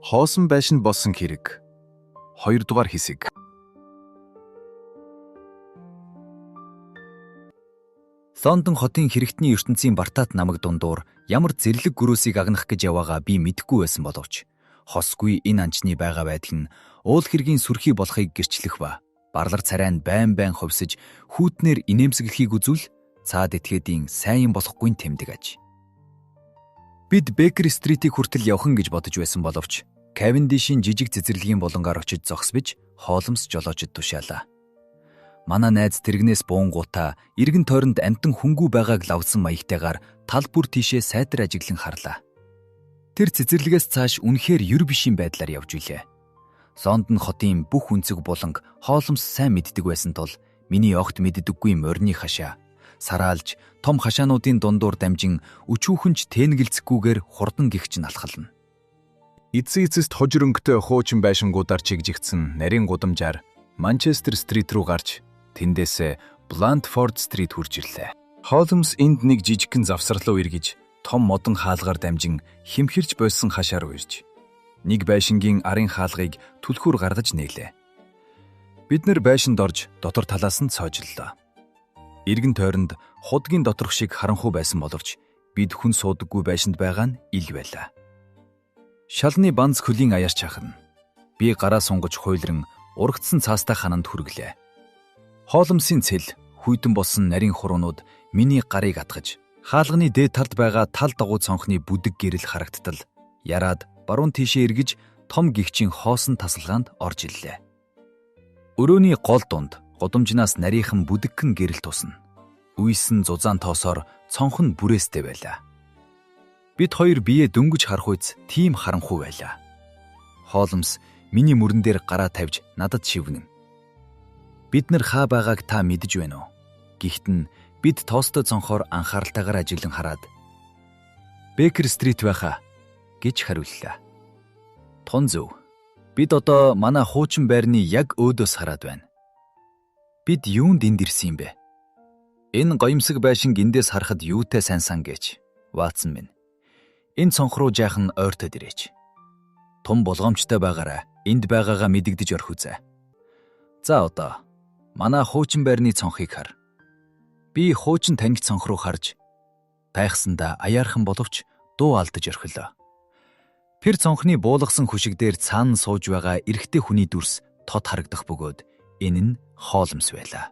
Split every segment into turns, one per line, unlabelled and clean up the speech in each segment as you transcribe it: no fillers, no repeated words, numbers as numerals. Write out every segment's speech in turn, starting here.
Хоосон байшинд болсон хэрэг. 2 дугаар хэсэг.
Лондон хотын хэрэгтний ертөнцийн бартаат намаг дундуур ямар зэрлэг гөрөөсийг агнах гэж яваагаа би мэдэхгүй байсан боловч хосгүй энэ анчны байгаа байдал нь уул хэргийн сүрхий болохыг гэрчлэх ба барлар царай нь байн байн ховсож хүүтнээр инээмсэглэхийг үзвэл цаад этгээдийн сайн юм болохгүй тэмдэг аж. Бид Бекер стритийг хүртэл явхан гэж бодож байсан боловч Кавендишийн жижиг цэцэрлэгийн булангаар очиж зогсбож Холмс жолоочид тушаалаа. Манай найз тэрэгнээс буунгуудаа эргэн тойронд амьтан хүнгүй байгааг лавлсан маягтайгаар тал бүр тийшээ сайтар ажиглан харлаа. Тэр цэцэрлэгээс цааш үнэхээр юр бишийн байдлаар явж билээ. Лондон хотын бүх өнцөг буланг Холмс сайн мэддэг байсан тул миний огт мэддэггүй морины хашаа сараалж том хашаануудын дундуур дамжин өчүүхэн ч тэнэгэлцэхгүйгээр хурдан гихч налхална.
Эцсийн эцэст хожир өнгөтэй хуучин байшингуудаар чигжигдсэн нарийн гудамжаар Манчестер стрит рүү гарч тэндээсээ Блантфорд стрит хүрч ирлээ. Холмс энд нэг жижигхэн завсар руу эргэж том модон хаалгаар дамжин хэмхэрч болсон хашаа руу ирж нэг байшингийн арын хаалгыг түлхүүр гаргаж нээлээ. Бид нар байшинд орж дотор талаас нь цоожиллоо. Эргэн тойронд худгийн доторх шиг харанхуй байсан боловч бид хүн суудаггүй байшинд байгаа нь ил байлаа. Шалны банз хөлийн аяар чахна. Би гараа сунгаж хуйлран урагдсан цаастай хананд хүргэлээ. Холмсын цэл хүйтэн болсон нарийн хуруунууд миний гарыг атгаж хаалганы дээд талд байгаа тал дагуу цонхны бүдэг гэрэл харагдтал яраад баруун тийшээ эргэж том гихчийн хоосон тасалгаанд орж ирлээ. Өрөөний гол дунд гудамжнаас нарийнхан бүдэгхэн гэрэл тусна. Үйсэн зузаан тоосоор цонх нь бүрээстэй байлаа. Бид хоёр биеэ дөнгөж харах үз тийм харанхуй байлаа. Холмс миний мөрөн дээр гараа тавьж надад шивнэн. Бид нар хаа байгааг та мэдэж байна уу? Гэхдээ нь бид тоостой цонхоор анхааралтайгаар ажиглан хараад Бекер стрит байхаа гэж хариуллаа. Тун зөв. Бид одоо манай хуучин байрны яг өөдөөс хараад байна. Бид юунд энд ирсэн юм бэ? Энэ гоёмсог байшинг эндээс харахад юутай сайн сан гэж Ватсон минь. Энэ цонх руу жаахан ойртоод ирээч. Том болгоомжтой байгаарай. Энд байгаагаа мэдэгдэж орхи үзээ. За одоо манай хуучин байрны цонхыг хар. Би хуучин танхи цонх руу харж тайхсандаа аяархан боловч дуу алдаж орхилоо. Тэр цонхны буулгасан хөшиг дээр цаана сууж байгаа эрэгтэй хүний дүрс тод харагдах бөгөөд энэ нь Холмс байлаа.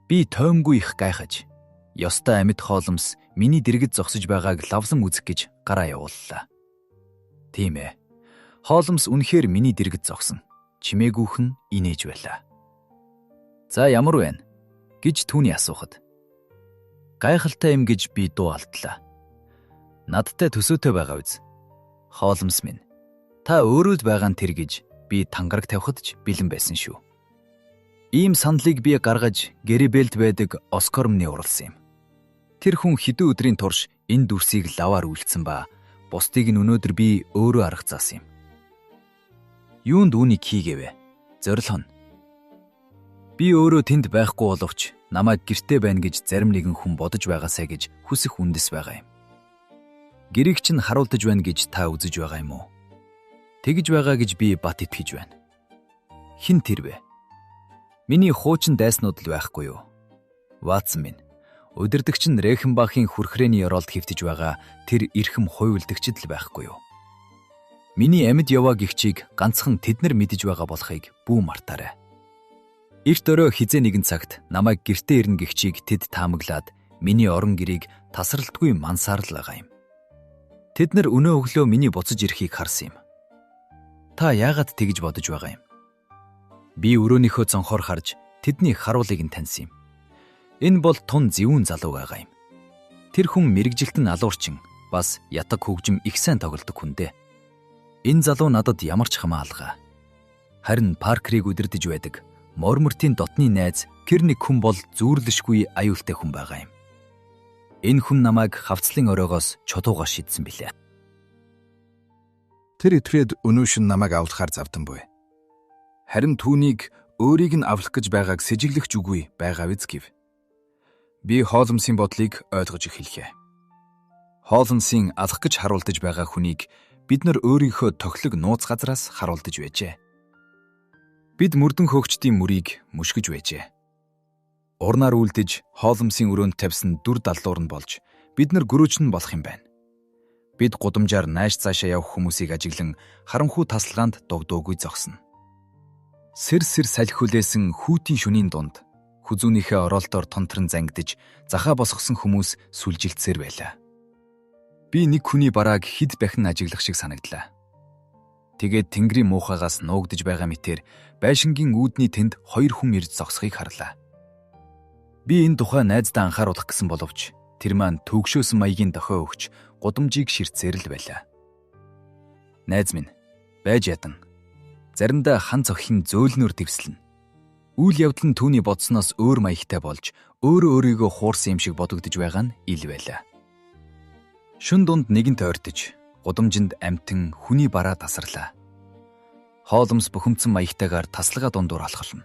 Би тоймгүй их гайхаж ёстой амьд Холмс миний дэргэд зогсож байгааг лавлан үзэх гэж гараа явууллаа. Тийм ээ. Холмс үнэхээр миний дэргэд зогсон. Чимээгүйхэн инээж байлаа. За ямар вэ? гэж түүний асуухад. Гайхалтай юм гэж би дуу алдлаа. Надтай төсөөтэй байгаа биз? Холмс минь. Та өөрөө л байгаа нь тэр гэж би тангараг тавихад ч бэлэн байсан шүү. Ийм саналыг би гаргаж Гэрибэлд байдаг Оскормны уралсан юм. Тэр хүн хэдэн өдрийн турш энэ дүрсийг лаваар үйлдсэн ба бусдыг нь өнөөдөр би өөрөө арга заасан юм. Юунд үүнийг хийгээвэ? Зорилго нь. Би өөрөө тэнд байхгүй боловч намайг гэрте байна гэж зарим нэгэн хүн бодож байгаасай гэж хүсэх үндэс байгаа юм. Гэрийг чинь харуулдаж байна гэж та үзэж байгаа юм уу? Тэгж байгаа гэж би бат итгэж байна. Хэн тэр вэ? Миний хуучин дайснууд л байхгүй юу? Ватсон минь. Удирдагч нь Рехенбахын хүрхрээний ёроолд хэвтэж байгаа тэр эрхэм хуйвалдагчид л байхгүй юу? Миний амьд яваа гихчийг ганцхан тэд нар мэдэж байгаа болохыг бүү мартаарай. Эрт өрөө хизээ нэгэн цагт намайг гэртээ ирнэ гихчийг тэд таамаглаад миний орон гэрийг тасралтгүй мансаар л байгаа юм. Тэд нар өнөө өглөө миний буцаж ирэхийг харсан юм. Та яагаад тэгж бодож байгаа юм? Би өрөөнийхөө цонхоор харж тэдний харуулыг нь таньсан юм. Энэ бол тун зэвүүн залуу байгаа юм. Тэр хүн мэрэгжилтэн алуурчин бас ятаг хөгжим их сайн тоглодог хүн дээ. Энэ залуу надад ямар ч хамаа алгаа. Харин Паркерийг удирдах байдаг Мормортын дотны найз тэр нэг хүн бол зүүрлэшгүй аюултай хүн байгаа юм. Энэ хүн намайг хавцлын оройгоос чодуугаар шидсэн билээ.
Тэр итрээд өнөөшин намайг авлахаар завдан буй. Харин түүнийг өөрийг нь авлах гэж байгааг сэжиглэх ч үгүй байгаа биз гэв. Би Холмсын бодлыг ойлгож эхэллээ. Холмсын алах гэж харуулдаж байгаа хүнийг
бид нар өөрийнхөө тохилог нууц газраас харуулдаж байжээ. Бид мөрдөн хөөгчдийн мөрийг мөшгөж байжээ. Урнаар үлдэж Холмсын өрөөнд тавьсан дүр даллуур нь болж бид нар гөрөөч нь болох юм байна. Бид гудамжаар нааш цаашаа явах хүмүүсийг ажиглан харанхуй тасалгаанд дугдуугүй зогсно. Сэр сэр салхи хүлээсэн хүүтийн шөнийн дунд хүзүүнийхээ оролтоор тунтран зангидаж захаа босгосон хүмүүс сүлжилтсээр байлаа. Би нэг хүний барааг хэд бахин ажиглах шиг санагдлаа. Тэгээд тэнгэрийн муухайгаас нуугдаж байгаа мэтээр байшингийн үүдний тэнд хоёр хүн ирж зогсохыг харлаа. Би энэ тухай найздаа анхааруулах гэсэн боловч тэр маань төгшөөсөн маягийн дохио өгч гудамжийг ширтсээр л байлаа. Найз минь, байж ядан. Заримдаа хан цохин зөөлнөр дэвслэнэ. Үйл явдал нь түүний бодсоноос өөр маягтай болж өөрөө өөрийгөө хуурсан юм шиг бодогдож байгаа нь ил байлаа. Шүн дунд нэгэнт ойртож, гудамжинд амтан хүний бараа тасарлаа. Холмс бухимдсан маягтайгаар тасалгаа дундуур алхална.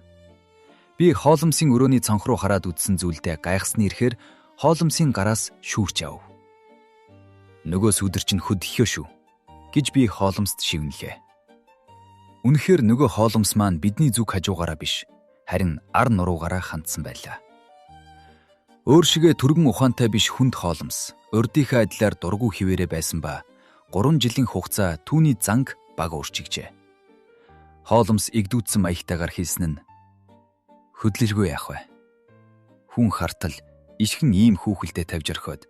Би Холмсын өрөөний цонх руу хараад үзсэн зүйлдээ гайхсны ирэхээр Холмсын гараас шүүрч авв. Нөгөө сүдэр чинь хөдөлхөө шүү гэж би Холмст шивнэлээ. Үнэхээр нөгөө Холмс маань бидний зүг хажуугаараа биш, харин ар нуруугаараа хандсан байлаа. Өөр шигээ түргэн ухаантай биш хүнд Холмс урдынхаа адилаар дургүй хിവэрэ байсан ба 3 жилийн хугацаа түүний занг баг өөрчигжээ. Холмс игдүүцсэн маягтайгаар хэлсэн нь хөдлөлгүй яах вэ? Хүн хартал ишхэн ийм хүүхэлдээ тавьж орхиод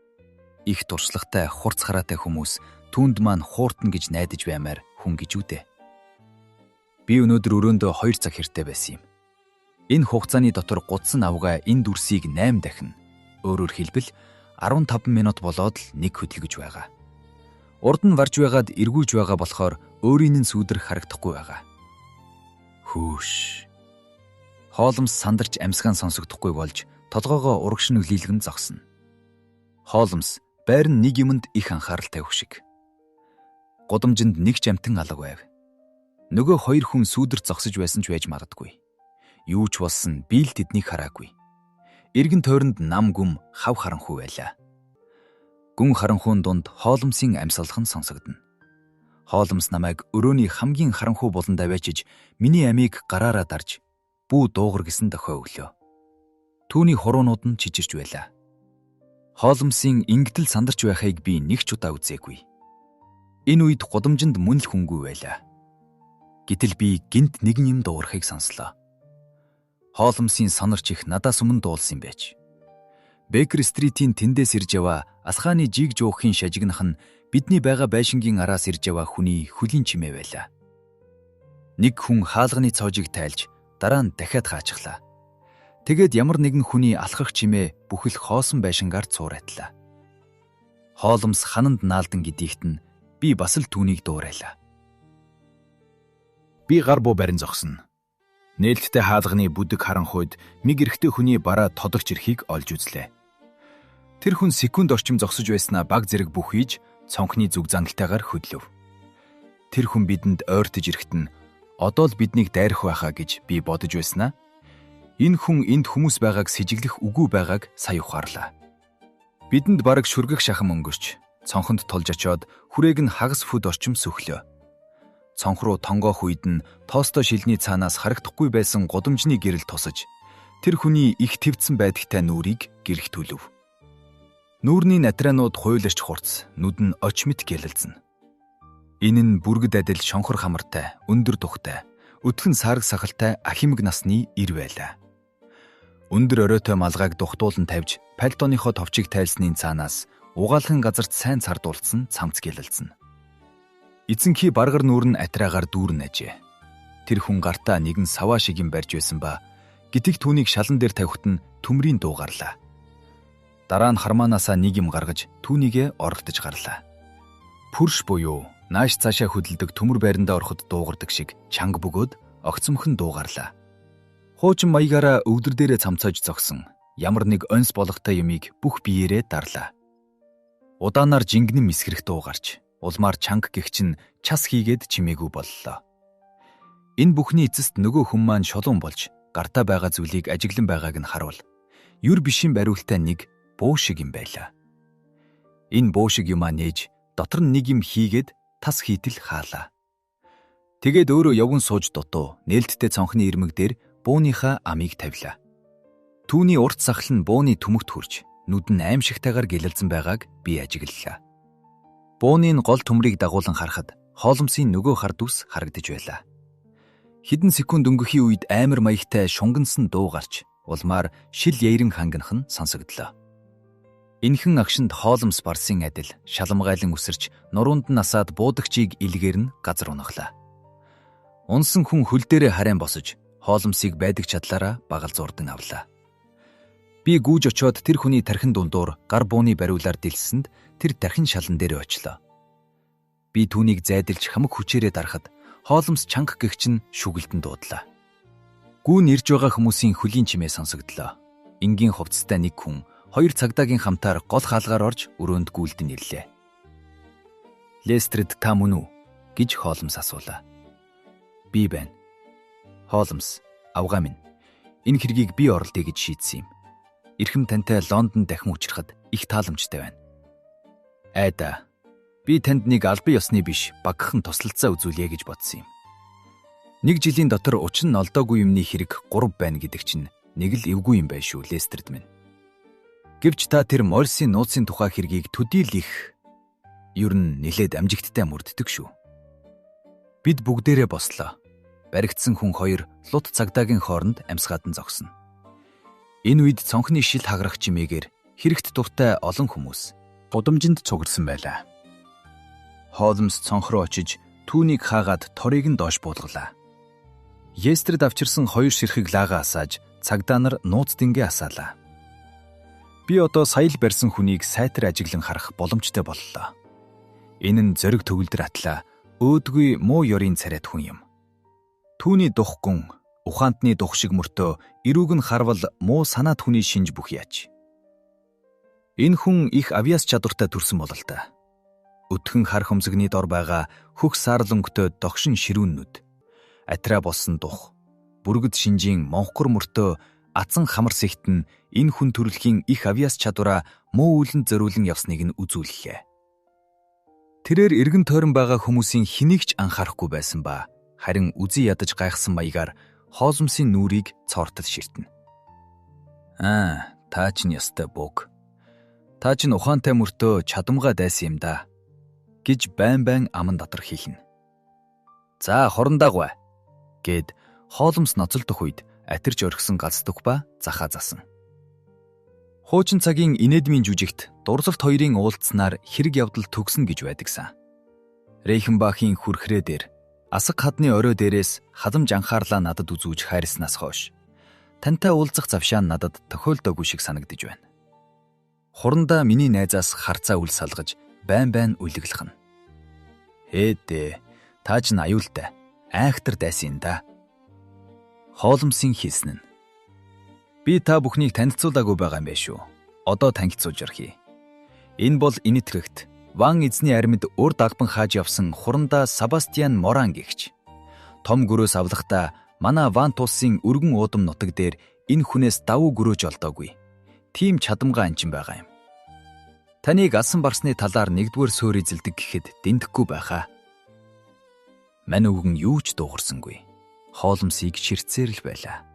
их туршлагатай хурц хараатай хүмүүс түүнд маань хууртна гэж найдаж баймаар хүн гэж үдэ. Би өнөөдөр өрөөндөө 2 цаг хэртэй байсан юм. Энэ хугацааны дотор гудсан авгай энэ дүрсийг 8 дахин, өөрөөр хэлбэл 15 минут болоод л нэг хөдөлгөж байгаа. Урд нь варж байгаад эргүүлж байгаа болохоор өөрийн нь сүүдэр харагдахгүй байгаа. Хүүш. Холмс сандарч амьсгаан сонсогдохгүй болж толгоогоо урагш нь өлийлгэн зогсно. Холмс байр нь нэг юмд их анхаарал тавих шиг. Гудамжинд нэг ч амтан алга байв. Нөгөө хоёр хүн сүүдэр зогсож байсан ч байж магадгүй. Юу ч болсон би л тэднийг хараагүй. Эргэн тойронд нам гүм хав харанхуй байлаа. Гүн харанхуйн дунд Холмсын амьсгалах нь сонсогдоно. Холмс намайг өрөөний хамгийн харанхуй буланд аваачиж миний амийг гараараа дарж бүү дуугар гэсэн дохио өглөө. Түүний хуруунууд нь чижирч байлаа. Холмсын ингэдэл сандарч байхыг би нэг ч удаа үзээгүй. Энэ үед гудамжинд мөн л хүнгүй байлаа. Гэтэл би гинт нэгэн юм дуурахыг сонслоо. Холмсын сонорч их надаас өмнө дуулсан юм байж. Бейкер стритийн тэндээс ирж яваа асхааны жиг жуухын шажигнах нь бидний байгаа байшингийн араас ирж яваа хүний хөлийн чимээ байлаа. Нэг хүн хаалганы цоожийг тайлж дараа нь дахиад хаачглаа. Тэгээд ямар нэгэн хүний алхах чимээ бүхэл хоосон байшингаар цуурайтлаа. Холмс хананд наалдан гэдийгт нь би бас л түүнийг дуурайлаа.
Би гар буу барин зогсно. Нээлттэй хаалганы бүдэг харанхуйд нэг эрэгтэй хүний бараа тодорч ирэхийг олж үзлээ. Тэр хүн секунд орчим зогсож байснаа баг зэрэг бүх хийж цонхны зүг зангалтайгаар хөдлөв. Тэр хүн бидэнд ойртож ирэхэд нь одоо л биднийг дайрах байхаа гэж би бодож байснаа энэ хүн энд хүмүүс байгааг сэжиглэх үгүй байгааг сая ухаарлаа. Бидэнд бараг шүргэх шахам өнгөрч цонхонд тулж очиод хүрээг нь хагас фут орчим сөхлөө. Цонх руу тонгоох үед нь тоостой шилний цаанаас харагдахгүй байсан гудамжны гэрэл тусаж тэр хүний их твцсэн байдагтай нүрийг гэрхтүүлв. Нүүрний натраанууд хуйларч хурц, нүд нь оч мэт гялалзна. Энэ нь бүргэд адил шонхор хамартай, өндөр тухтай, өтгөн сараг сахалтай ахимэг насны ир байлаа. Өндөр оройтой малгайг духтуулан тавьж, пальтоныхоо товчийг тайлсны цаанаас угаалгын газарт сайн цардуулсан цамц гялалзна. Эзэнхий баргар нүүр нь атраагаар дүүрэн ажээ. Тэр хүн гартаа нэгэн саваа шиг юм барьж байсан ба гитэг түүнийг шалан дээр тавихт нь төмрийн дуу гарлаа. Дараа нь хармаанаасаа нэг юм гаргаж түүнийгэ оролдож гарлаа. Пүрш буюу нааш цаашаа хөдөлдөг төмөр байрандаа ороход дуугардаг шиг чанга бөгөөд огцомхон дуу гарлаа. Хуучин маягаараа өвдөр дээрээ цамцааж зогсон ямар нэг онс болготой юмыг бүх биеэрээ дарлаа. Удаанаар жингэнэн мисгэрэх дуу гарч улмаар чанга гихч нь час хийгээд чимээгүй боллоо. Энэ бүхний эцэст нөгөө хүн маань шулуун болж гартаа байгаа зүйлийг ажиглан байгааг нь харуул. Юр бишин бариултай нэг буу шиг юм байлаа. Энэ буу шиг юмаа нээж дотор нь нэг юм хийгээд
тас хийтэл хаалаа. Тэгээд өөрөө явган сууж дутуу нээлттэй цонхны ирмэг дээр бууныхаа амийг тавилаа. Түүний урт сахал нь бууны түмэгт хүрч нүд нь аимшигтайгаар гэлэлзэн байгааг би ажиглалаа. Бууны нь гол төмрийг дагуулan харахад Холмсын нөгөө хар дүс харагдаж байлаа. Хэдэн секунд өнгөхийн үед амар маягтай шунгансан дуу гарч улмаар шил яйран ханганах нь сонсогдлоо. Энхэн агшинд Холмс барсын адил шаламгайлан үсэрч нуруунд нь асаад буудагчийг илгээр нь газар унахлаа. Унсан хүн хөл дээрээ харайн босож Холмсыг байдаг чадлаараа багалзуурдан авлаа. Би гүйж очиод тэр хүний тархин дундуур гар бууны бариулаар дэлсэнд тэр тархин шалан дээрээ очлоо. Би түүнийг зайдалж хамаг хүчээрээ дарахад Холмс чанга гэгч нь шүгэлдэн дуудлаа. Гүүн ирж байгаа хүмүүсийн хөлийн чимээ сонсогдлоо. Энгийн хувцастай нэг хүн хоёр цагдаагийн хамтаар гол хаалгаар орж өрөөнд гүйлдэн ирлээ. "Лестрид та мөн үү?" гэж Холмс асуулаа. "Би байна." "Холмс, авгаа минь. Энэ хэргийг би оролдъё гэж шийдсэн юм. Эрхэм тантай Лондонд дахин учрахад их тааламжтай байна. Айда. Би танд нэг албан ёсны биш, багахан туслалцаа үзүүлье гэж бодсон юм. Нэг жилийн дотор учир нь олдоогүй юмны хэрэг 3 байна гэдэг чинь нэг л эвгүй юм байна шүү, Лестерд минь. Гэвч та тэр Моррисын нууцын тухай хэргийг төдийл их ер нь нилээд амжигттай мөрддөг шүү. Бид бүгдээрээ бослоо. Баригдсан хүн хоёр лут цагдаагийн хооронд амьсгаадан зогсно. Энэ үед цонхны шил хагарах чимээгээр хэрэгт дуртай олон хүмүүс
гудамжинд цугарсан байлаа.
Холмс цонх руу очиж түүнийг хаагаад торыг нь доош буулгалаа. Естред авчирсан хоёр ширхэг лаагаа асааж цагдаа нар нууц дингээ асаалаа. Би одоо сая л барьсан хүнийг сайтар ажиглан харах боломжтой боллоо. Энэ нь зориг төгөлдөр атлаа өөдгүй муу ёрийн царайт хүн юм. Түүний дух гүн ухаантны дух шиг мөртөө эрүүг нь харвал муу санаат хүний шинж бүх яач. Энэ хүн их авьяас чадвартай төрсөн бололтой. Өтгөн хар хөмсгний дор байгаа хөх саарл өнгөтэй догшин ширүүн нүд, атраа болсон дух, бүргэд шинжийн монхгор мөртөө азан хамар сэгт нь энэ хүн төрөлхийн их авьяас чадвараа муу үлэнд зориулан явсныг нь үзүүллээ. Тэрээр эргэн тойрон байгаа хүмүүсийн хэнийг ч анхаарахгүй байсан ба харин үзий ядаж гайхсан маягаар Холмсын нүрийг цоортол ширтэнэ. Аа, та чинь ёстой бууг. Та чинь ухаантай мөртөө чадамгаа дайсан юм да гэж байн байн аман дотор хэлнэ. За, хорондаагүй гэд Холмс ноцолдох үед атирч орхисон галздаг ба захаа засан. Хуучин цагийн инээдмийн жүжигт дурлалт хоёрын уулзсанаар хэрэг явдал төгснө гэж байдагсан. Рейхенбахын хүрхрээ дээр асаг хадны орой дээрээс халамж анхаарлаа надад үзүүж хайрснаас хойш тантай уулзах завшаа надад тохиолдоогүй шиг санагдаж байна. Хурандаа миний найзаас харцаа үл салгаж байн байн үлэглэх нь. Ээдээ, та ч н аюултай, айхтар дайсан юм да. Холмсын хэлсэн нь. Би та бүхнийг танилцуулаагүй байгаа юм байна шүү. Одоо танилцуулж орхиё. Энэ бол Энэтхэгт Ван эзний армид урд албан хааж явсан хурандаа Себастьян Моран гэгч. Том гөрөөс авлахдаа манай Ван тулсын өргөн уудам нутаг дээр энэ хүнээс давуу гөрөөж олдоогүй. Тийм чадамгай анчин байгаа юм. Таныг алсан барсны талаар нэгдүгээр суурь эзэлдэг гэхэд дэндэхгүй байхаа. Мань үгэн юу ч дуугарсангүй. Холмсыг ширтсээр л байлаа.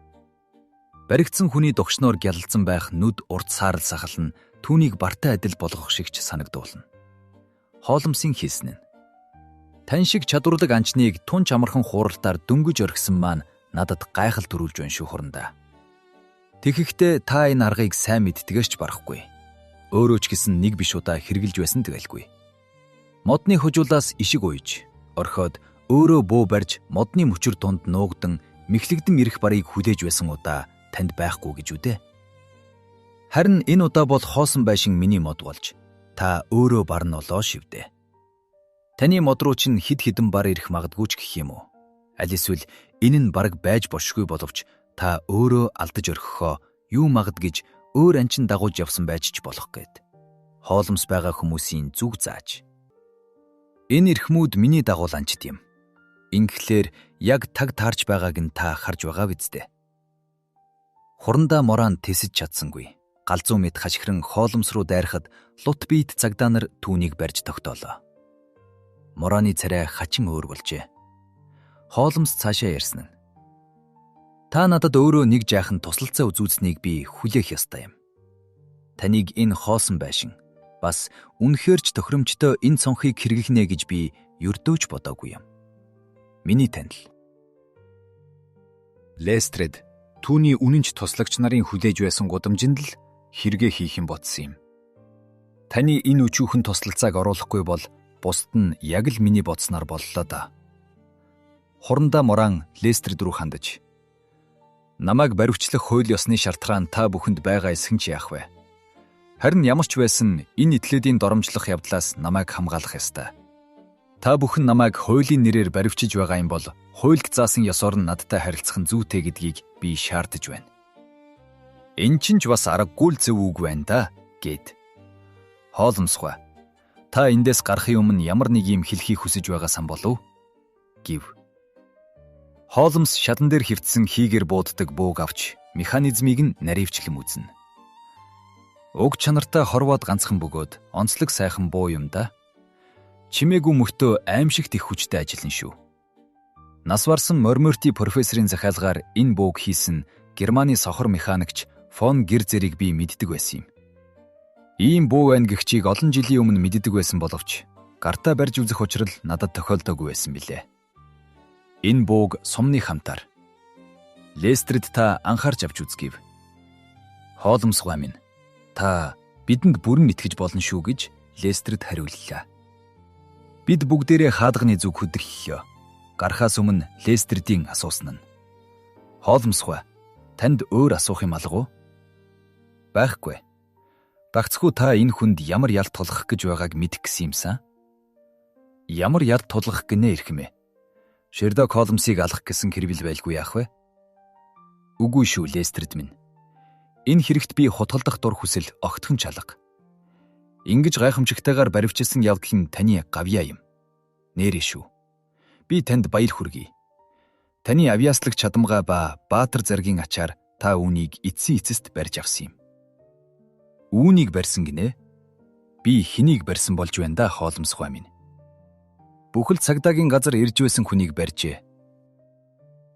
Баригдсан хүний догшноор гялалзан байх нүд урт саарал сахал нь түүнийг бартай адил болгох шигч санагдуулна. Холмсын хэлсэн нь. Тань шиг чадварлаг анчныг тун чамархан хууралтаар дөнгөж орхисон маань надад гайхал төрүүлж байна шүү хурандаа. Тэгэхдээ та энэ аргыг сайн мэддгээс ч барахгүй. Өөрөө ч гэсэн нэг биш удаа хэрглэж байсан тэгэлгүй. Модны хужуулаас ишиг уйж, орхиод өөрөө буу барьж модны мөчөр тунд нуугдан мэхлэгдэн ирэх барыг хүлээж байсан удаа танд байхгүй гэж үдэ. Харин энэ удаа бол хоосон байшин миний мод болж та өөрөө барна болоо шивдэ. Таны мод руу чинь хэд хэдэн бар ирэх магадгүй ч гэх юм уу? Аль эсвэл энэ нь бараг байж бошгүй боловч та өөрөө алдаж орхихоо юу магад гэж өөр анчин дагуулж явсан байж ч болох гээд. Хоолмс байгаа хүмүүсийн зүг зааж. Энэ эрхмүүд миний дагуул анчид юм. Ингэхлээр яг таг таарч байгааг нь та харж байгаа биз дээ. Хурандаа моран тэсэж чадсангүй. Галзуу мэд хашхиран хоолмс руу дайрахад лут биет цагдаа нар түүнийг барьж тогтоолоо.
Морооны царай хачин өөр болжээ. Холмс цаашаа ярьсан нь. Та надад өөрөө нэг жаахан тусалцаа үзүүлсэнийг би хүлээх ёстой юм. Таныг энэ хоосон байшин бас үнэхээр ч тохиромжтой энэ цонхыг хэрэглэнэ гэж би ердөөч бодоогүй юм. Миний танил.
Лестред түүний үнэнч туслагч нарын хүлээж байсан гудамжинд л хэрэгээ хийх юм бодсон юм. Таны энэ өчүүхэн туслалцааг оруулахгүй бол бусд нь яг л миний бодсноор боллоо да. Хурандаа Моран Лестред рүү хандаж, "Намайг баривчлах хууль ёсны шалтгаан та бүхэнд байгаа эсэх нь ч яах вэ? Харин ямар ч байсан энэ итлээдийн доромжлох явдлаас намайг хамгаалах ёстой. Та бүхэн намайг хуулийн нэрээр баривчиж байгаа юм бол хуульд заасан ёсоор нь надтай харилцах нь зүйтэй гэдгийг би шаардаж байна. Энэ чинь ч бас аргагүй л зөв үг байна да" гэд. Хоолмсгой. "Та эндээс гарахын өмнө ямар нэг юм хэлэхийг хүсэж байгаа сан болов?" гэв. Холмс шадан дээр хэвтсэн хийгээр бууддаг бууг авч механизмыг нь наривчлан үзнэ. Уг чанартай хорвоод ганцхан бөгөөд онцлог сайхан буу юм да. Чимээгүй мөртөө аимшигт их хүчтэй ажиллана шүү. Нас барсан Морморти профессорын захиалгаар энэ бууг хийсэн Германы сохор механикч фон Герзерийг би мэддэг байсан юм. Ийм буу байна гэгчийг олон жилийн өмнө мэддэг байсан боловч гартаа барьж үзэх учрал надад тохиолдоогүй байсан билээ. Энэ бууг сумны хамтаар Лестрид та анхаарч авч үзгэв. Хоолмсгой минь, та бидэнд бүрэн итгэж болно шүү гэж Лестрид хариуллаа. Бид бүгдээрээ хаадганы зүг хөдөрлөлөө. Гарахаас өмнө Лестридийн асуусан нь. Хоолмсгой, танд өөр асуух юм алга уу? Байхгүй. Дагцхүү та энэ хүнд ямар ялт тулгах гэж байгааг мэдэх гэсэн юмсан? Ямар ялт тулгах гинэ эрхэмээ? Шерлок Холмсыг алах гэсэн хэрвэл байлгүй яах вэ? Үгүй шүү, Лестрид минь. Энэ хэрэгт би хутгалдах дур хүсэл огтхон чалга. Ингэж гайхамшигтайгаар баривчилсан явдал нь таны гавьяа юм. Нээрээ шүү. Би танд баяр хүргэе. Таны авьяаслаг чадамгай ба баатар зэргийн ачаар та үүнийг эцсийн эцэст барьж авсан юм. Үүнийг барьсан гинэ? Би хэнийг барьсан болж байна да, Холмсгой минь. Бүхэл цагдаагийн газар ирж байсан хүнийг барьжээ.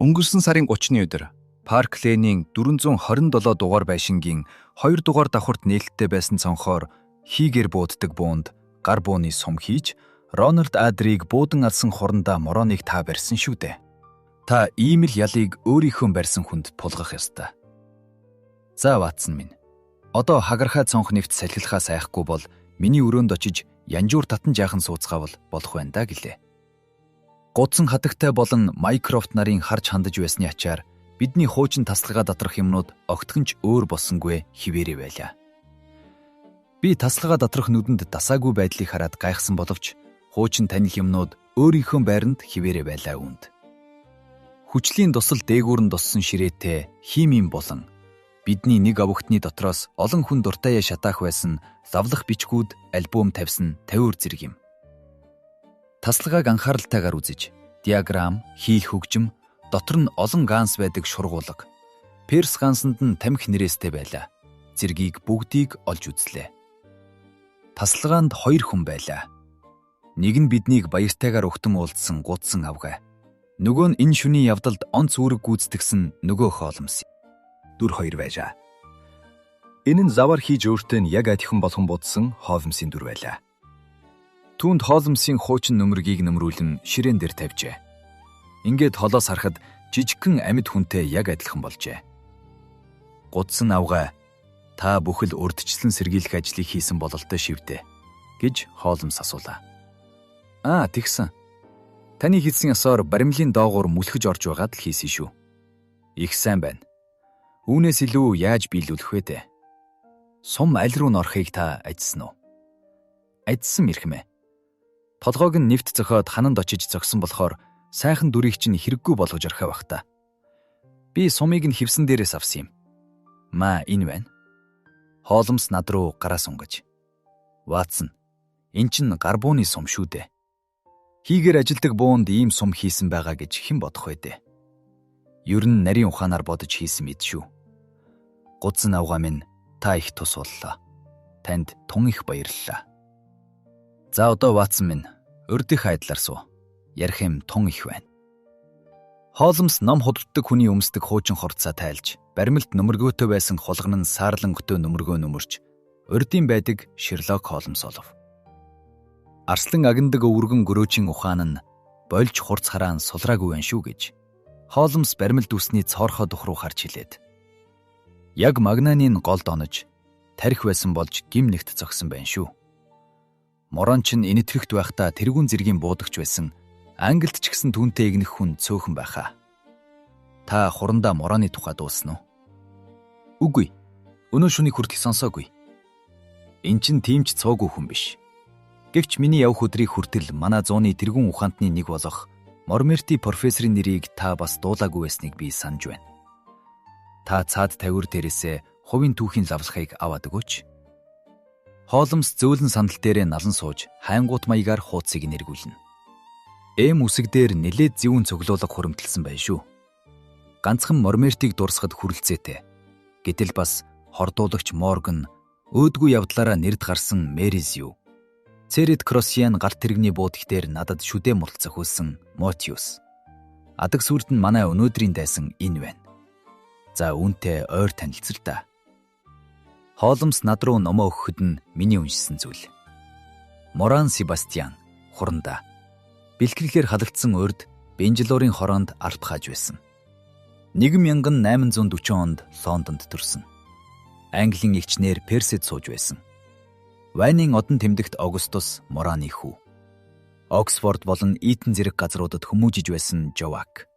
Өнгөрсөн сарын 30-ны өдөр
Парк Лэнийн 427 дугаар байшингийн 2 дугаар давхарт нээлттэй байсан цонхоор хийгээр бууддаг буунд гар бууны сум хийж Рональд Адрийг буудан алсан хурандаа Мороныг та барьсан шүү дээ. Та ийм л ялыг өөрийнхөө барьсан хүнд тулгах ёстой. За, Ватсон минь. Одоо хагархай цонх нэвт салхилахаас айхгүй бол миний өрөөнд очиж янжуур татан жаахан сууцгаавал болох байна да гэлээ. Гудсан хатагтай болон Майкрофт нарын харж хандаж байсны ачаар бидний хуучин тасалгаа доторх юмнууд огтхон ч өөр болсонгүй хിവэрэ байлаа. Би тасалгаа доторх нүдэнд дасаагүй байдлыг хараад гайхсан боловч хуучин танил юмнууд өөрийнхөө байранд хിവэрэ байлаа үүнд. Хүчлийн дусал дээгүүр нь туссан ширээтэй химийн болон бидний нэг овогтны дотроос олон хүн дуртайя шатаах байсан лавлах бичгүүд альбом тавьсан 50 зэрэг юм. Тасалгааг анхааралтайгаар үзэж, диаграм, хийх хөгжим, дотор нь олон ганс байдаг шургуулга. Перс гансанд нь тамхи нэрээстэй байлаа. Зэргийг бүгдийг олж үзлээ. Тасалгаанд хоёр хүн байлаа. Нэг нь биднийг баяртайгаар өгтөн уулзсан гудсан авгай. Нөгөө нь энэ шүний явдалд онц үүрэг гүйцэтгсэн нөгөө Холмс.
Дүр хоёр байжээ. Энэ нь завар хийж өөртөө нь яг адилхан болгон будсан Холмсын дүр байлаа.
Түүнд Холмсын хуучин нөмрөгийг нөмрүүлэн ширээн дээр тавьжээ. Ингээд холоос харахад жижигхэн амьд хүнтэй яг адилхан болжээ. Гудсан авгай, та бүхэл урдчлан сэргийлэх ажлыг хийсэн бололтой шивдэ гэж Холмс асуулаа. Аа, тэгсэн. Таны хэлсэн ёсоор баримлын доогуур мүлхэж орж байгаад л хийсэн шүү. Их сайн байна. Үүнээс илүү яаж биелүүлэх вэ дээ? Сум аль руу н орохыг та ажилласан уу? Ажилласан мэрхмээ. Толгойг нь нэвт зохиод хананд очиж зогсон болохоор сайхан дүрийг чинь хэрэггүй болгож орхио бах та. Би сумыг нь хевсэн дээрээс авсан юм. Маа, энэ байна. Холмс над руу гараа сунгаж. Ватсон, эн чинь гар бууны сум шүү дээ. Хийгээр ажилдаг буунд ийм сум хийсэн байгаа гэж хэн бодох вэ дээ? Ер нь нарийн ухаанаар бодож хийсэн мэд шүү. Гудсан авгаа минь, та их тус боллоо. Танд тун их баярлалаа. За, одоо Ватсон минь,
Урдынхаа айдлаар суу. Ярих юм тун их байна. Холмс ном худалддаг хүний өмсдөг хуучин хорцоо тайлж, баримлт нөмөргөөтэй байсан хулган нь саарлан өтөө нөмөргөө нөмөрч, урдын байдаг Шерлок Холмс олов. Арслан агнадаг өвөргөн гөрөөчийн ухаан нь болж хурц хараан сулраагүй байх шүү гэж Холмс баримлт үсний цоорхоо дух руу харж хэлээд. Яг Магнанийн голд онож тарих байсан болж гим нэгт зогсон байна шүү. Морон ч энэтхэгт байхдаа тэргүүн зэргийн буудагч байсан. Англид ч гэсэн түүнтэй эгнэх хүн цөөхөн байхаа. Та хурандаа Мороны тухай дуусан уу? Үгүй. Өнөө шүнийг хүртэл сонсоогүй. Эн чин тийм ч цоогүй хүн биш. Гэвч миний явх өдрийг хүртэл манай зууны тэргүүн ухаантны нэг болох Мормерти профессорын нэрийг та бас дуулаагүй байсныг би санаж байна. Та цаад тавиур дээрээсээ хувийн түүхийн лавлахыг аваад өгөөч. Холмс зөөлөн сандал дээрээ налан сууж хайнгуут маягаар хуудсыг нэргүүлнэ. Эм үсэг дээр нэлээд зөвүүн цоглуулга хуримтлсан байна шүү. Ганцхан Мормертийг дурсахад хүрэлцээтэй. Гэтэл бас хордуулагч Морган өөдгүй явдлаараа нэрд гарсан Мэризю. Цэрэд Кросиан гарт тэрэгний буудах дээр надад шүдэ мурал зохиулсан Мотиус. Адаг сүрд нь манай өнөөдрийн дайсан энэ байна. За үүнтэй ойр танилцал та. Холмс над руу номоо өгөхөд нь миний уншсан зүйл. Моран Себастьян хурандаа бэлтгэлээр халагдсан урд Бенжлорын хороонд алп хааж байсан. 1840 онд Лондонд төрсөн. Английн эгчнэр Персид сууж байсан. Ванийн одон тэмдэгт Огустус Мораны хүү. Оксфорд болон Итон зэрэг газруудад хүмүүжиж байсан Жовак.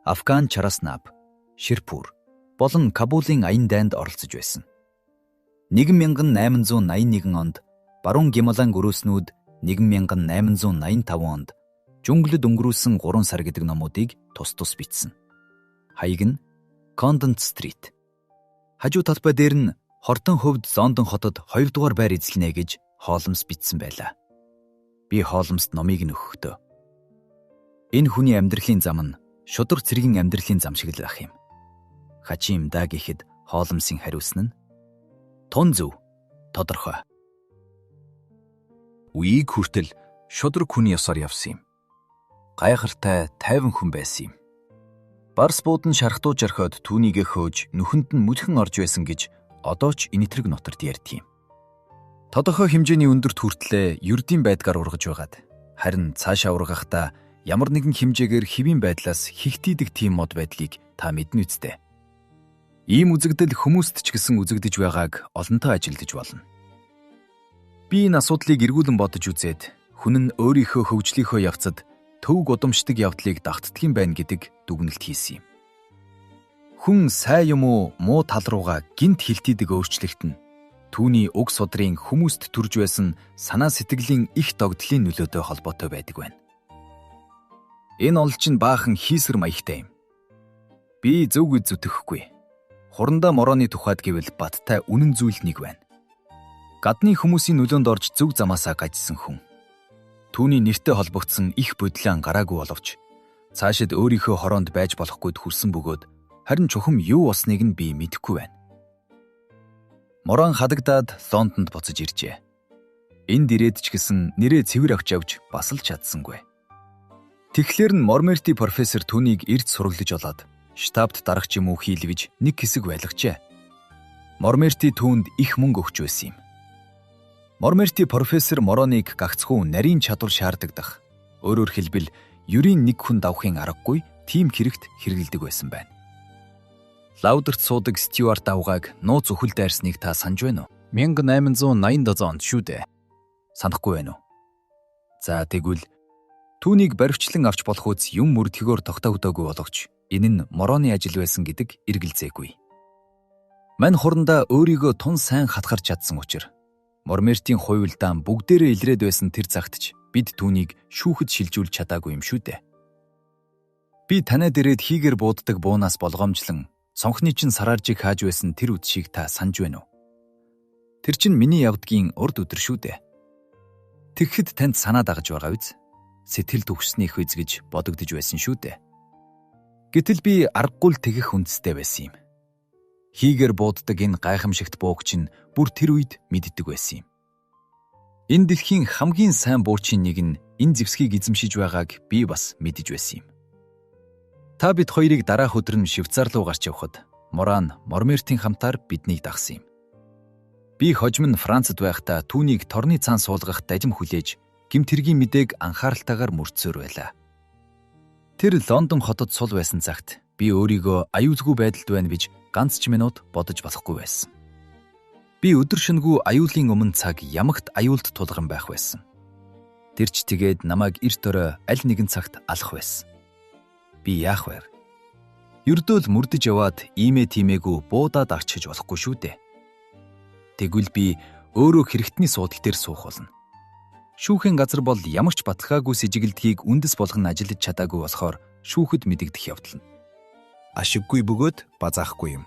Афган Чараснаб, Ширпур болон Кабулын аян дайнд оролцож байсан. 1881 онд Баруун Гималайн гөрөөснүүд 1885 онд Жүнглэд өнгөрүүлсэн 3 сар гэдэг номуудыг тус тус бичсэн. Хаяг нь Condon Street. Хажуу талбай дээр нь Хортон хувьд Лондон хотод 2 дугаар байр эзэлнэ гэж Холмс бичсэн байлаа. Би Холмст номыг нь өгөхдөө. Энэ хүний амьдралын зам нь шударга цэргийн амьдралын зам шиг л ах юм. Хачим да гэхэд Холмсын хариусан нь тун зөв тодорхой.
Үеийг хүртэл шударга хүний ёсоор явсан юм. Гайхалтай тайван хүн байсан юм. Барс буудан шархтуу жархоод түүнийгэ хөөж нүхэнд нь мүлхэн орж байсан гэж одоо ч энэтрэг нотарт ярьдаг юм. Тодорхой хэмжээний өндөрт хүртлээ ердийн байдгаар ургаж байгаад харин цаашаа ургахдаа ямар нэгэн хэмжээгээр хэвийн байдлаас хигтийдэг тийм мод байдлыг та мэднэ үсттэй. Ийм үзэгдэл хүмүүст ч гэсэн үзэгдэж байгааг олонтоо ажилдаж болно. Би энэ асуудлыг эргүүлэн бодож үзээд хүн нь өөрийнхөө хөгжлийнхөө явцад төвөг удамшдаг явдлыг давтдаг юм байна гэдэг дүгнэлт хийсэн юм. Хүн сайн юм уу муу тал руугаа гинт хилтийдэг өөрчлөлт нь түүний уг судрын хүмүүст төрж байсан санаа сэтгэлийн их догдлын нөлөөтэй холбоотой байдаг байна. Энэ олж нь баахан хийсвэр маягтай юм. Би зөв гэж зүтгэхгүй. Хурандаа Мороны тухайд гэвэл баттай үнэн зүйл нэг байна. Гадны хүмүүсийн нөлөөнд орж зөв замаасаа гажсан хүн. Түүний нэртэй холбогдсон их бодлон гараагүй боловч цаашид өөрийнхөө хороонд байж болохгүйд хүрсэн бөгөөд харин чухам юу болсныг нь би мэдэхгүй байна. Морон хадагдаад Лондонд буцаж иржээ. Энд ирээд ч гэсэн нэрээ цэвэр авч явж бас л чадсангүй. Тэгэхээр нь Мормерти профессор түүнийг эрт сураглаж олоод штабт дарах ч юм уу хийлвэж нэг хэсэг байлгажээ. Мормерти түүнд их мөнгө өгч байсан юм. Мормерти профессор Мороныг гагцхүү нарийн чадвар шаарддаг дах. Өөрөөр хэлбэл, ерийн нэг хүн давхын аргагүй тийм хэрэгт хэрэгэлдэг байсан байна. Лаудерт суудаг Стюарт авгааг нууц үхэл дайрсныг та санаж байна уу?
1887 онд шүү дээ.
Санахгүй байна уу? За тэгвэл түүнийг баривчлан авч болох үз юм мөрдгөөр тогтоогдоогүй боловч энэ нь Мороны ажил байсан гэдэг эргэлзээгүй. Мань хурандаа өөрийгөө тун сайн хатгарч чадсан учир Мормертийн хувилдаан бүгдээрээ илрээд байсан тэр цагт ч бид түүнийг шүүхэд шилжүүлж чадаагүй юм шүү дээ. Би танай дээрээд хийгэр бууддаг буунаас болгоомжлон цонхны чин сарааржиг хааж байсан тэр үдшийг та санаж байна уу? Тэр чинь миний явдгийн урд өдөр шүү дээ. Тэгэхэд танд санаа дагаж байгаа биз? Сэтгэл түгшснийх биз гэж бодогдож байсан шүү дээ. Гэтэл би аргагүй л тэгэх үндстэй байсан юм. Хийгэр бууддаг энэ гайхамшигт бууг чинь бүр тэр үед мэддэг байсан юм. Энэ дэлхийн хамгийн сайн буучийн нэг нь энэ зэвсгийг эзэмшиж байгааг би бас мэдэж байсан юм. Та бид хоёрыг дараах өдөр нь Швейцар руу гарч явхад Моран Мормертийн хамтаар биднийг дагсан юм. Би хожим нь Францад байхдаа түүнийг торны цаан суулгах дажим хүлээж гэмт хэргийн мэдээг анхааралтайгаар мөрдсөөр байлаа. Тэр Лондон хотод сул байсан цагт би өөрийгөө аюулгүй байдалд байна гэж ганц ч минут бодож болохгүй байсан. Би өдөр шөнөгүй аюулын өмнө цаг ямагт аюулд тулгаран байх байсан. Тэр ч тэгээд намайг эрт орой аль нэгэн цагт алах байсан. Би яах вэ? Ердөөл мөрдөж яваад иймээ тиймээгүй буудаад арчиж болохгүй шүү дээ. Тэгвэл би өөрөө хэрэгтний суудал дээр суух болно. Шүүхийн газар бол ямар ч баталгаагүй сэжиглэдгийг үндэс болгон ажиллаж чадаагүй болохоор шүүхэд мэдэгдэх явдал нь.
Ашиггүй бөгөөд базаахгүй юм.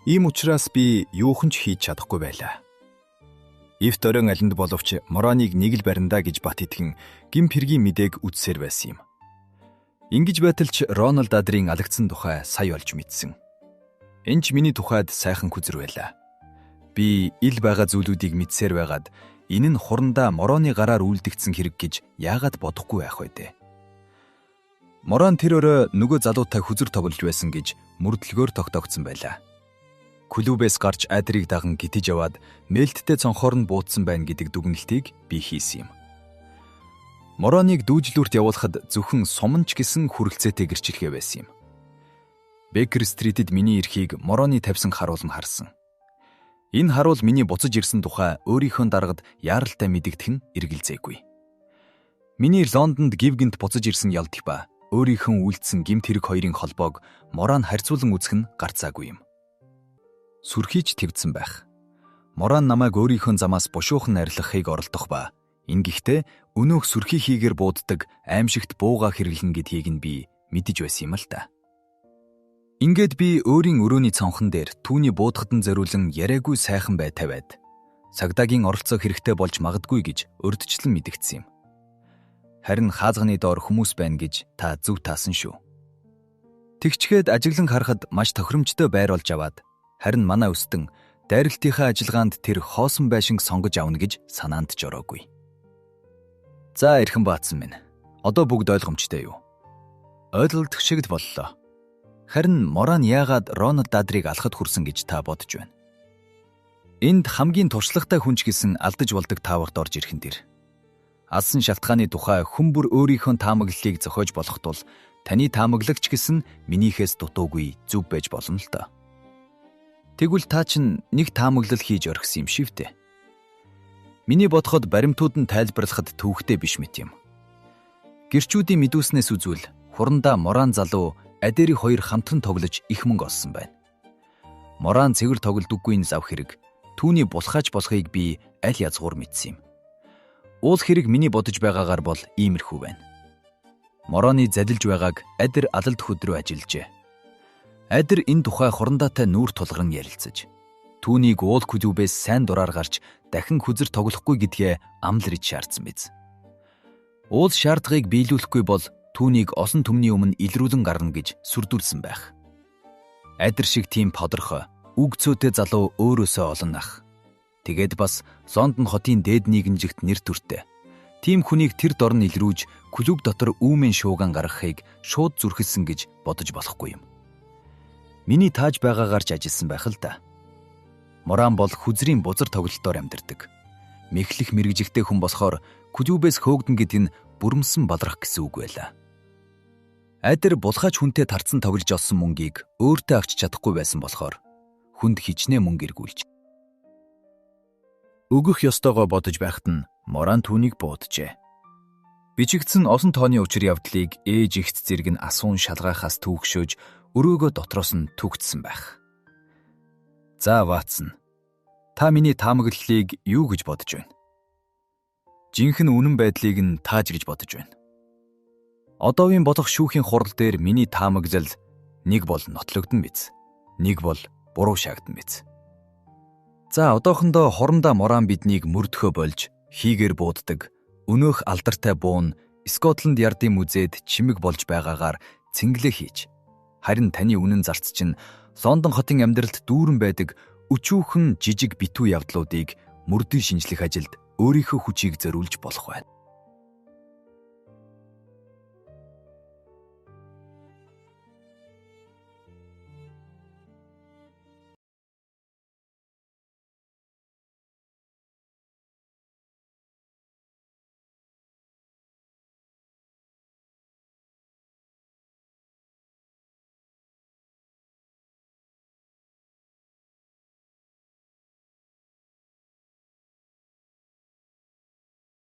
Ийм учраас би юухан ч хийж чадахгүй байлаа. Эвт оройн алинд боловч Мораныг нэг л бариндаа гэж бат итгэн гэмт хэргийн мэдээг үзсээр байсан юм. Ингэж байтал ч Роналд Адрийн алагдсан тухай сая олж мэдсэн. Энэ ч миний тухайд сайхан хүзэр байлаа. Би ил байгаа зүйлүүдийг мэдсээр байгаад энэ нь хурандаа Мороны гараар үйлдэгдсэн хэрэг гэж яагаад бодохгүй байх вэ дээ? Морон тэр өрөө нөгөө залуутай хүзэр тоглож байсан гэж мөрдлөгөөр тогтоогдсон байлаа. Клубээс гарч Адрийг даган гитэж яваад мэлдтэй цонхоор нь буудсан байна гэдэг дүгнэлтийг би хийсэн юм. Мороныг дүүжлүүрт явуулахад зөвхөн суманч гэсэн хүрэлцээтэй гэрчлэгээ байсан юм. Бекер стритэд миний эрхийг Мороны тавьсан харуул нь харсан. Энэ харуул миний буцаж ирсэн тухай өөрийнхөө даргад яаралтай мэдэгдэх нь эргэлзээгүй. Миний Лондонд гів гинт буцаж ирсэн ялдах ба өөрийнхөө үйлдсэн гэмт хэрэг хоёрын холбоог Моран харьцуулан үзэх нь гарцаагүй юм. Сүрхийч твдсэн байх. Моран намайг өөрийнхөө замаас бушуухан арилгахыг оролдох ба энэ гэхдээ өнөөх сүрхий хийгээр бууддаг аимшигт бууга хэрэглэн гэдгийг нь би мэдэж байсан юм л та. Ингээд би өөрийн өрөөний цонхон дээр түүний буудахад нь зориулан яриаггүй сайхан бай тавиад цагдаагийн оролцоо хэрэгтэй болж магадгүй гэж урдчлан мэдэгдсэн юм. Харин хаалганы доор хүмүүс байна гэж та зөв таасан шүү. Тэгчгээд ажиглан харахад маш тохиромжтой байр олж аваад харин манай өстөн дайралтынхаа ажиллагаанд тэр хоосон байшинг сонгож авна гэж санаанд ч ороогүй. За эрхэн баатсан минь. Одоо бүгд ойлгомжтой юу? Ойлголдох шиг л боллоо. Харин Моран яагаад Роналд Адрийг алхад хүрсэн гэж та бодож байна? Энд хамгийн туршлагатай хүн ч гэсэн алдаж болдог тааварт орж ирэх нь тэр. Алсан шалтгааны тухай хүн бүр өөрийнхөө таамаглалыг зохиож болох тул таны таамаглагч гэсэн минийхээс дутуугүй зөв байж болно л доо. Тэгвэл та чинь нэг таамаглал хийж орхисон юм шиг үү? Миний бодоход баримтууд нь тайлбарлахад төвөгтэй биш мэт юм. Гэрчүүдийн мэдүүснээс үзвэл хурандаа Моран залуу Адери хоёр хамтран тоглож их мөнгө олсон байна. Моран цэвэр тоглодоггүй нь зав хэрэг. Түүний булхаач болохыг би аль язгуур мэдсэн юм. Уул хэрэг миний бодож байгаагаар бол иймэрхүү байна. Мороны залилж байгааг Адер алалд хөдрөө ажиллажээ. Адер энэ тухай хурандаатай нүүр тулгарн ярилцаж түүнийг уул клубээс сайн дураар гарч дахин хүзэр тоглохгүй гэдгээ амларч шаардсан биз. Уул шаардлагыг биелүүлэхгүй бол түүнийг олон түмний өмнө илрүүлэн гарна гэж сүрдүүлсэн байх. Адер шиг тийм подорхой, үг цөөтэй залуу өөрөөсөө олон ах. Тэгээд бас Лондон хотын дээд нийгэмжигт нэр төртэй. Тийм хүнийг тэр дорн илрүүж клуб дотор үүмэн шууган гаргахыг шууд зүрхэлсэн гэж бодож болохгүй юм. Миний тааж байгаагаар ч ажилласан байх л да. Моран бол хүзрийн бузар тоглолтоор амьдардаг. Мэхлэх мэргэжилтэй хүн болохоор клубээс хөөгдөн гэдэг нь бүрмсэн балрах гэсэн үг байлаа. Айдэр булхаач хүнтэй тарцсан тоглож олсон мөнгийг өөртөө авчиж чадахгүй байсан болохоор хүнд хичнээн мөнгө эргүүлж. Өгөх ёстойгоо бодож байхад нь Моран түүнийг бууджээ. Бичигдсэн олон тооны учир явдлыг ээж ихт зэрэг нь асуун шалгаахаас түүхшөөж өрөөгөө дотроос нь түгтсэн байх. За Ватсон, та миний таамаглалыг юу гэж бодож байна? Жинхэнэ үнэн байдлыг нь тааж гэж бодож байна. Одоогийн болох шүүхийн хурал дээр миний таамаглал нэг бол нотлогдсон биз. Нэг бол буруу шаагдсан биз. За одоохондоо хорондоо Моран биднийг мөрдөхөө болж хийгээр бууддаг өнөөх алдартай буун Скотланд Ярдын музейд чимэг болж байгаагаар цэнгэлээ хийж. Харин таны үнэн зарц чинь Лондон хотын амьдралд дүүрэн байдаг өчүүхэн жижиг битүү явдлуудыг мөрдөн шинжлэх ажилд өөрийнхөө хүчийг зориулж болох байна.